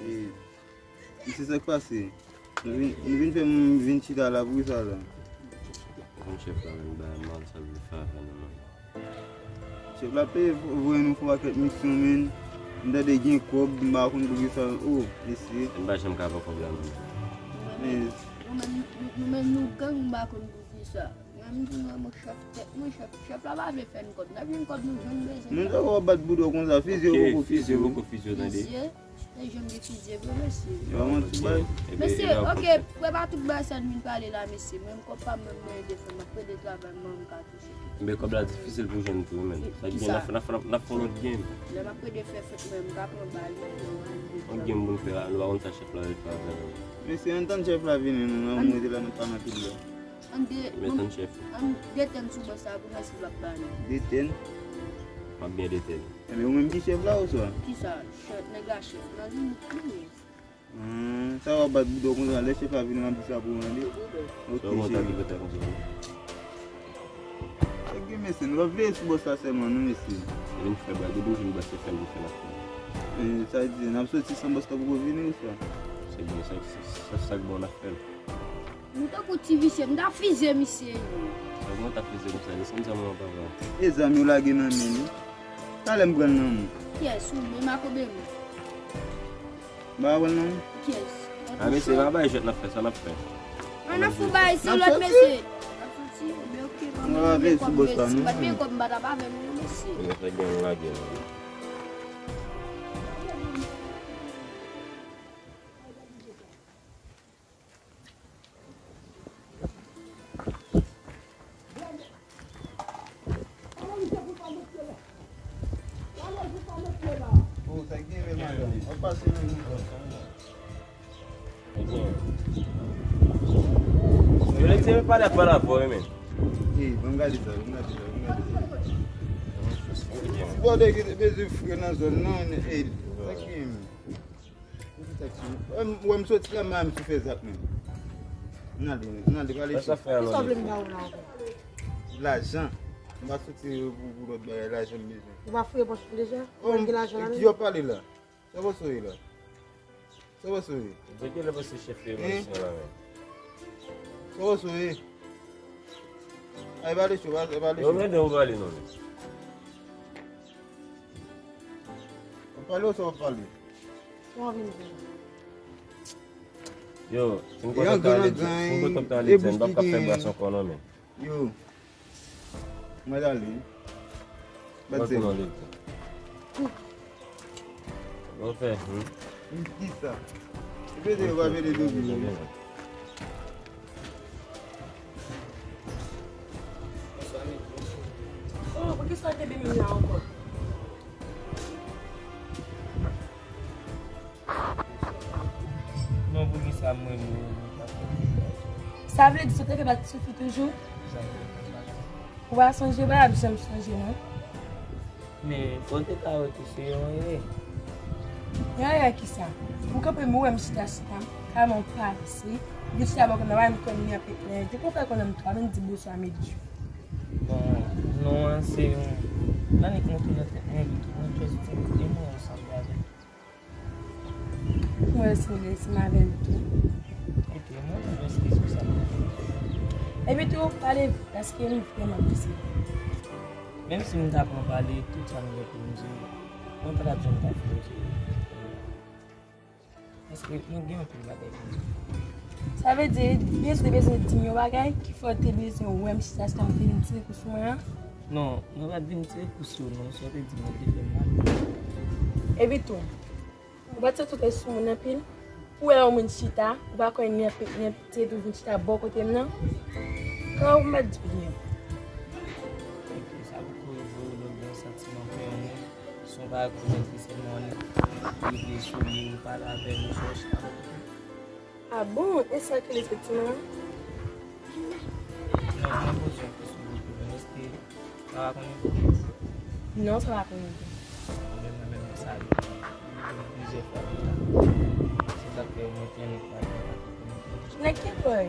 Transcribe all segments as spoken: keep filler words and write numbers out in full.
E, se sa k pase. Nou vin, nou vin fè m vin chita la pou kisa la? Kòm chèf la menm bay mal sa l vle fè avè nou menm. Chèf la pe voye nou fè yon pakèt misyon, men m tande gen kòb, m pa konn pou kisa. Oh, mesye. M pa janm ka pran kòb la non. Men nou menm, nou menm nou gang, m pa konn pou kisa. Mwen, m di mwen, mwen chèf tèt mwen, chèf, chèf la pa vle fè n kòb. N ap jwenn kòb nou jan n bezwen. Moun sa w ap bat bouda w konsa, fizye w poko fizye w. Fizye w poko fizye w, tande. Fizye, se janm gen fizye vre, mesye. Yo, manti bay. Mesye, ok, prèpa tout bagay sa n vin pale la, mesye. Mwen, m kòb pa m, mwen, mwen ede fè, m ap ede travay, mwen, m ka touche. Men kòb la difisil pou jwenn tou, men. Sa gen, n ap, n ap, n ap, n ap fè yon lòt game. Lè m ap ede fè fèt, mwen, m ka pran bal, yon game pou n fè la, nou pa konn sa chèf la vle fè avè nou. Mesye, ann tann chèf la vini, nou, nan mwen, la, nou pa nan pil la. Ann de, ann detenn sou bòs sa pou mwen si l ap ba nou. Detenn? M ap byen detenn. Enben, ou menm ki chèf la oswa? Kisa? Chèf, nèg la chèf. Nan limit li ye. Hmm, sa w ap bat bouda w konsa, lè chèf la vini, m ap di sa pou ou tande. Ok, cheri. Sa gen mesye, nou p ap veye sou bòs la sèlman, non, mesye. Vin fè bagay, depi w jwenn bòs, se fè l pou fè l ap fè. Eh, sa di, n ap soti san bòs la poko vini oswa? Se bon, sa, sa, sa, sa k bon, n ap fè l. Nou tankou ti visye, m ta fizye misye yo. Sa kòman w ta fizye konsa? Desann zam nan papa. E zam yo lage nan men li. Talè m pran l nan men. Kiyès? Ou menm ak Obemi? M pa pran l nan men. Kiyès? A mesye, pa bay jwèt n ap fè, sa n ap fè. An n ap fou bay, se lòt mesye. N ap soti, men ok, pa mwen, men kòb mesye. M pa t gen kòb, m pa t ap avè nou, mesye. Yo fè gen lage la. Yo lè ti pale ak pale avè w, men. Ey, ban m gade sa, ban m gade sa, ban m gade sa. Ti bòdè ki te bezwen fre nan zòn nan, ey, sa ki ye, men? Ou wè m soti la, m sou fè zak menm. M nan li, m nan li, pale chèf. Kisa w vle m ba ou la ankò? Lajan. M pa soti pou, pou lòt bagay, lajan m bezwen. Ou pa fouye pòch ou deja? Ou gen lajan la menm? Ki w ap pale la? Sa w panse w ye la? Sa w panse w ye? Depi lè panse chèf yo nan misyon la menm. Sa w panse w ye? Ay, pale cho, pale, pale cho. Yo mande ou pale non menm. W ap pale oswa w ap pale? Yo, si m kontan ale djèn, si m kontan ale djèn, m p ap ka fè bras ankò non men. Yo, mwen ale. Bat zèl. Bon fè, hmm? Kisa? Ou pede yo pa pede dobi. Oh, poukisa w te beni m la ankò? Non, poukisa mwen menm? Sa vle di sa w te fè bat Sophie toujou? Ou pa sonje, pa ap janm sonje non. Men fò w te ka wè ke se yon erè. Yon erè kisa? Ou kanpe m ou wè m chita chita, kòman w parese, vin chita bò kò m nan, pa menm konn li anpil, men depi w fè konnen m tou, pa menm di bonswa medjou. Bon, non an se yon, nan li k monte nan tèt mwen, epi tou mwen just di, e mwen ansanm avè l. Mwen resi m resi m avè l tou. Ok, mwen tou eskize w sa. Epi tou, pale vit, paske m vrèman prese. Menm si m ta pran pale tout sa m gen pou m di, mwen pa t ap janm ka fini di. Paske mwen gen anpil bagay pou m di. Sa vle di, byen si w te bezwen di m yon bagay, ki fè w te bezwen wè m chita chita, w te vin tire kou sou mwen an? Non, mwen pa t vin tire kou sou w non, sa w te di m an te fè m mal. Epi tou, ou pa t santi w te sou moun anpil? Pou wè yon moun chita, ou pa konn li anpil, li anpil, te tou vin chita bò kote m nan? Kòman pou m pa t di w byen? Epi sa poko rive w lòt bò santiman pou yon moun. Son bagay pou mèt li sèlman annik rive sou li, ou pale avè l, ou chèche avè l. Ah bon? E sa ki li efektivman? Non, mwen poze yon kesyon pou ou, èske sa pa konnen? Non, sa pa konnen. Mwen menm, mwen menm, sa rive m plizyè fwa deja. Se sa k fè mwen te annik pale avè l. Nèg ki bòy?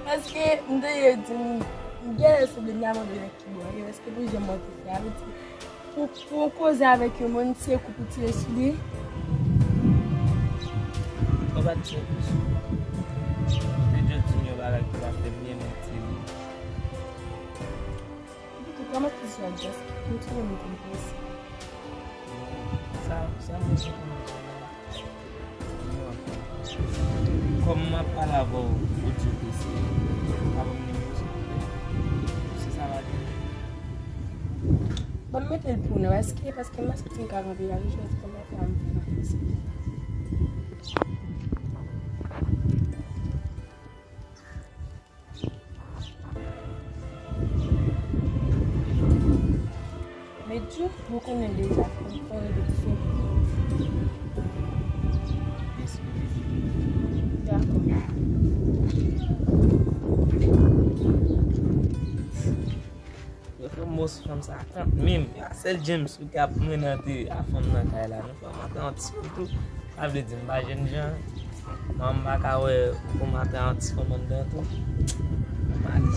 Paske m tande yo di m, m genlè sanble m ta mande nèg ki bò, yo, èske pou jan mwen te fè a, vle di, Pou, pou w koze avèk yon moun, se kou pou tire sou li. Ou pa t tire sou li. Ou te jis di m yon bagay ki pa fè byen, men tire. Epi tou, kòman ti swa jès, m tire m konplis. Sa, sa mwen se kòman. Kòm m ap pale avè w, ou di w ke se pa ban m nimewo, silvouplè. Se sa m ap di. Ban m mete l pou nou, èske, paske m pa santi m ka kanpe la, jodi a, èske m pa fè a m fè nan fè sa. Medjou, nou konnen l deja, fò n fè yon repetition. Dakò. Yo fè mo sou fanm sa a kont menm. A sèl James ou k ap mennante a fanm nan kay la. Nou fè m antre yon ti fanm tou. Sa vle di m pa jèn jan. Non, m pa ka wè pou m antre yon ti fanm anndan tou. M ale.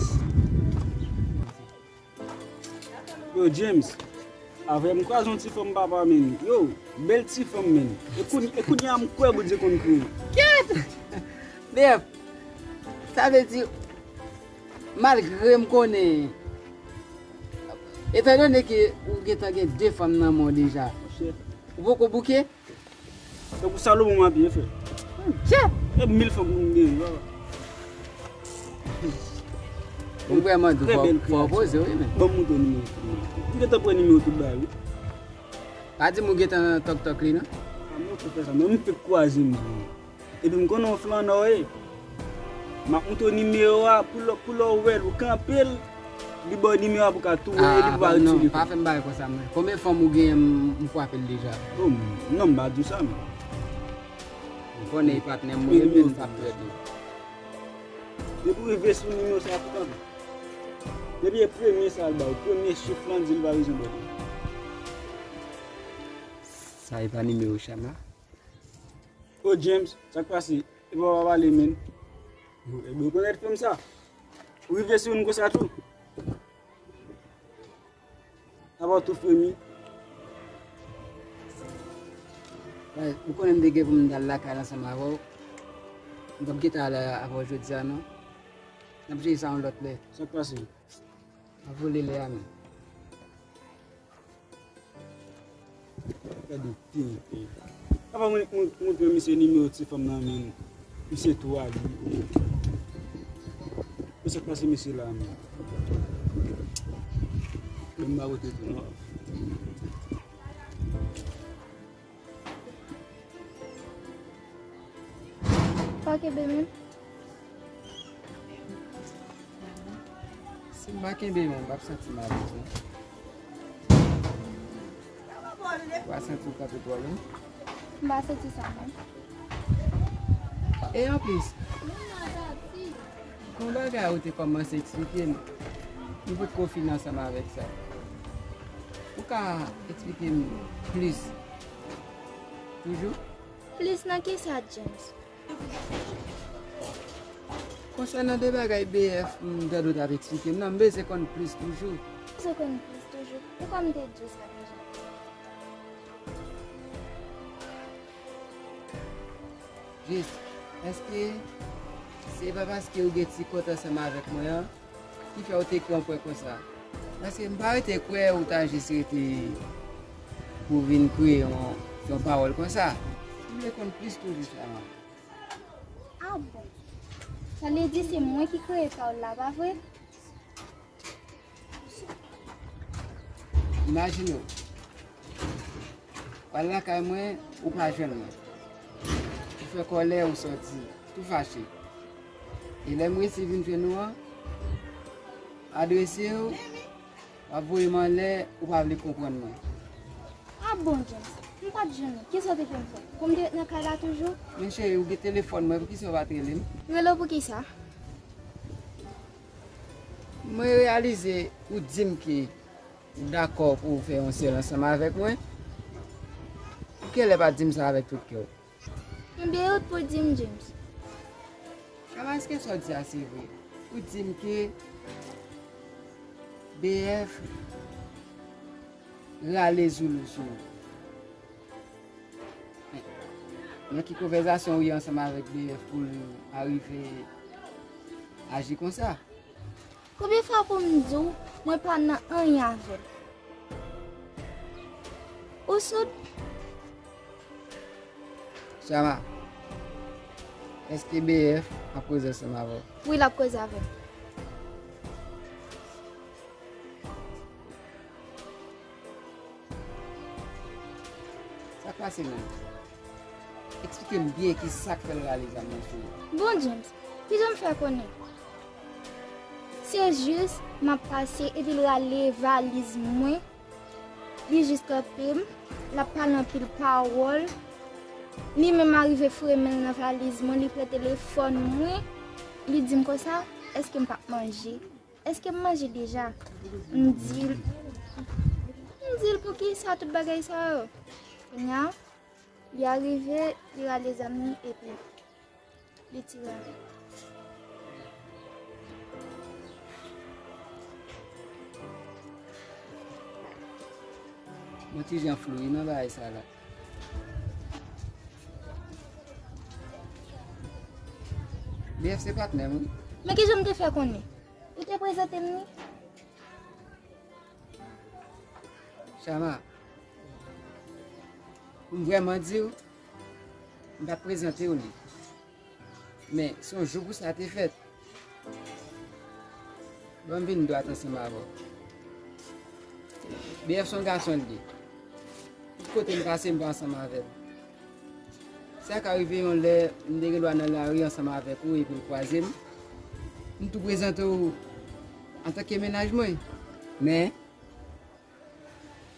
Yo, James, avè m kwaze yon ti fanm papa, men. Yo, bèl ti fanm, men. E kounye, e kounye a m kwè Bondye konn kriye. Kèt! Bèf, sa vle di, malgre m konnen, etandone ke ou gentan gen de fanm nan men w deja, ou poko bouke? Tankou Salomon m ap ye, frè. Tchè! E mil fanm pou m genyen, papa. Ou vrèman di fò, fò w poze w, wi, men. Ban m montre w nimewo. M gentan pran nimewo tout bagay, wi. Pa di m ou gentan tòk tòk li, non? A, mwen fè sa, mwen m fèk kwaze m. Epi m konnen w flannè w ye. M ap montre w nimewo a, pou lè, pou lè w wè l, ou kanpe l, li ba w nimewo a pou w ka tou wè, epi pou pa retire. Ah, non, pa fè m bagay konsa, mwen. Konbyen fanm ou genyen, m, m kwape l deja? Oh, non, m pa di w sa, men. M konnen e patnè m ou ye, men m p ap trete w. Depi w rive sou nimewo sa a, pou kanpe. Depi e premye sa l ba w, premye chif lan, di l pa bezwen ba w. Sa e pa nimewo Chama? Oh, James, sa k pase? Epa w pa pale, men. Yo, ebyen, ou konèt fanm sa? Ou rive sou youn konsa tou? Apa w tou fremi? Ou konnen m te gen pou m t al lakay ansanm avè w. M p ap gentan al avè w jodi a, non. N ap jere sa yon lòt lè. Sa k pase? M ap vole lè a, men. Gade, pye, pye. Apa mwen, mwen, mwen pran misye nimewo ti fanm nan men. Misye tou ale. Mwen sa k pase misye la, men. Men m pa kote tou, non. Pa kenbe men. Si m pa kenbe men, m p ap santi m alèz, non. Ou pa santi w kanpe twò lwen? M pa santi sa, non. E anplis, gon bagay ou te kòmanse eksplike m, m potko fin ansanm avèk sa. Ou ka eksplike m plis toujou? Plis nan kisa, James? Konsènan de bagay B F, m tande w t ap eksplike m nan, m bezwen konn plis toujou. Bezwen konn plis toujou? Poukwa m te di w sa deja? Jis, èske se pa paske ou gen ti kont ansanm avèk mwen an ki fè w te krè yon pwen konsa? Paske m pa rete kwè ou ta jis rete pou w vin kreye yon, yon pawòl konsa. M vle konn plis toujou sa. Ah bon? Sa vle di se mwen ki kreye pawòl la, pa vre? Imajine w, w al lakay mwen, ou pa jwenn mwen. Ou fè kòlè, ou sòti, tou fache. E lè m resi vin jwenn ou an, adrese w, w ap voye m anlè, ou pa vle konprann mwen. Ah bon, James, m pa t jwenn ou. Kisa w te fè m fè? Pou m te ret nan kay la toujou? Men cheri, ou gen telefòn mwen, poukisa w pa t rele m? M rele w poukisa? Mwen reyalize ou di m ke ou dakò pou w fè yon sèl ansanm avèk mwen. Poukèlè pa di m sa avèk tout kè w? Konbyen wout pou w di m, James? Chama, èske sa w di a se vre? Ou di m ke B F rale zoulou sou ou. Men, nan ki konvèzasyon ou ye ansanm avèk B F pou l arive aji konsa? Konbyen fwa pou m di w, mwen pa nan anyen avè l? Ou soud? Chama, èske B F ap koze ansanm avè w? Wi, l ap koze avè m. Sa k pase menm? Eksplike m byen ki sa k fè l rale zam nan sou ou. Bon, James, kijan m fè konnen? Se jis m ap pase epi l rale valiz mwen. Li jis kanpe m, l ap pale anpil pawòl. Li menm arive foure men l nan valiz mwen, li pran telefòn mwen, li di m konsa, èske m p ap manje? Èske m manje deja? M di l, m di l poukisa tout bagay sa yo? Kounye a, li arive, li rale zam li epi li tire avè l. Mwen ti jan flou wi nan bagay sa la. B F se patnè m wi. Men kijan m te fè konnen? Ou te prezante m li? Chama, pou m vrèman di w, m pa t prezante w li. Men, se yon jou pou sa te fèt. Bon, m vin dwat ansanm avè w. B F se yon gason l ye. Tout kote m pase, m pa ansanm avè l. Sa ka rive yon lè, m te gen dwa nan lari ansanm avèk ou epi l kwaze m. M tou prezante w antanke mennaj mwen. Men,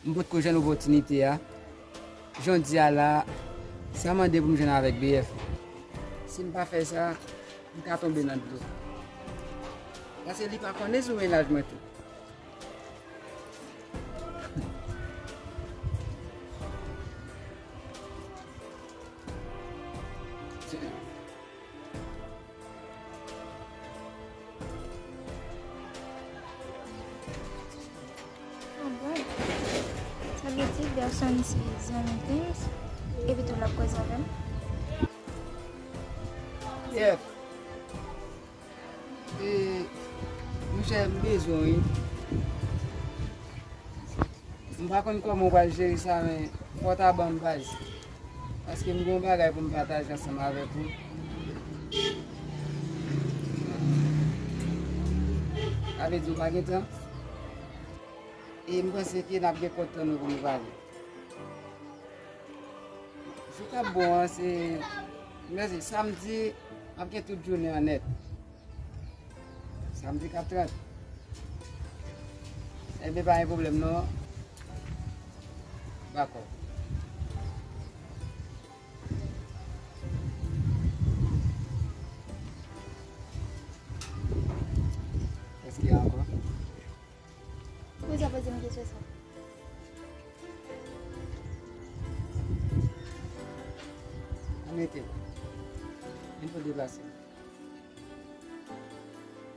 m potko jwenn opòtinite a. Jan w di a la, sa mande pou m jwenn avèk B F. Si m pa fè sa, m ka tonbe nan dlo. Paske li pa konnen sou mennaj mwen tou. Ah bon? Sa vle di Berson se zanmi James? Epi tou l ap koze avè m? Yep. E, monchè, m bezwen w wi. M pa konn kòman w pral jere sa, men fò w ta ban m baz. Paske m gen yon bagay pou m pataje ansanm avèk ou. Sa vle di w pa gen tan? E m panse ke n ap gen kòk tan nou pou nou pale. Jou k ap bon an, se, mèsi, samdi, m ap gen tout jounen an nèt. Samdi k ap trant. Enben, pa gen pwoblèm non. Dakò. Èske ankò? Poukisa w poze m kesyon sa? Ann rete la. Vin pou deplase.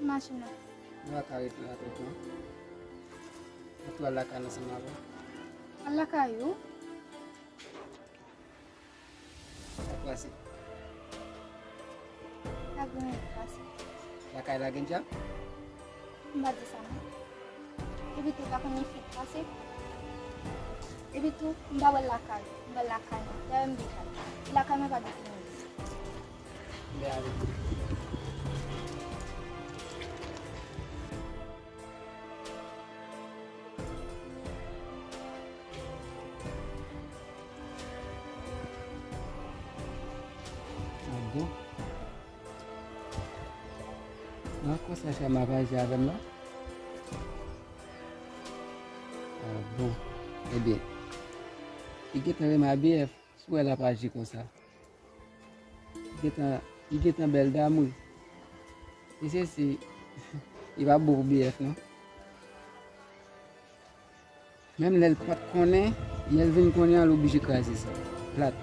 Machin nan. Nou pa ka rete la tout tan. Ou tou al lakay ansanm avè m. Al lakay ou? Sa k pase? Pa gen anyen k pase. Lakay la gen djab? M pa di sa non. Epi tou, pa konn li fèk pase. Epi tou, m pa wè l lakay. M wè l lakay mwen. Dayè m deja. Lakay mwen pa gen timoun. Mwen ale. Ah bon? Nan konsa Chama pa aji avè m non? Ah bon. Ebyen, li gentan renmen a B F, si w wè l ap aji konsa. Li gentan, li gentan bèl damou. E se si, li pa bon pou B F non. Menm lè l pa t konnen, lè l vin konnen an, l oblije kraze sa. Plat.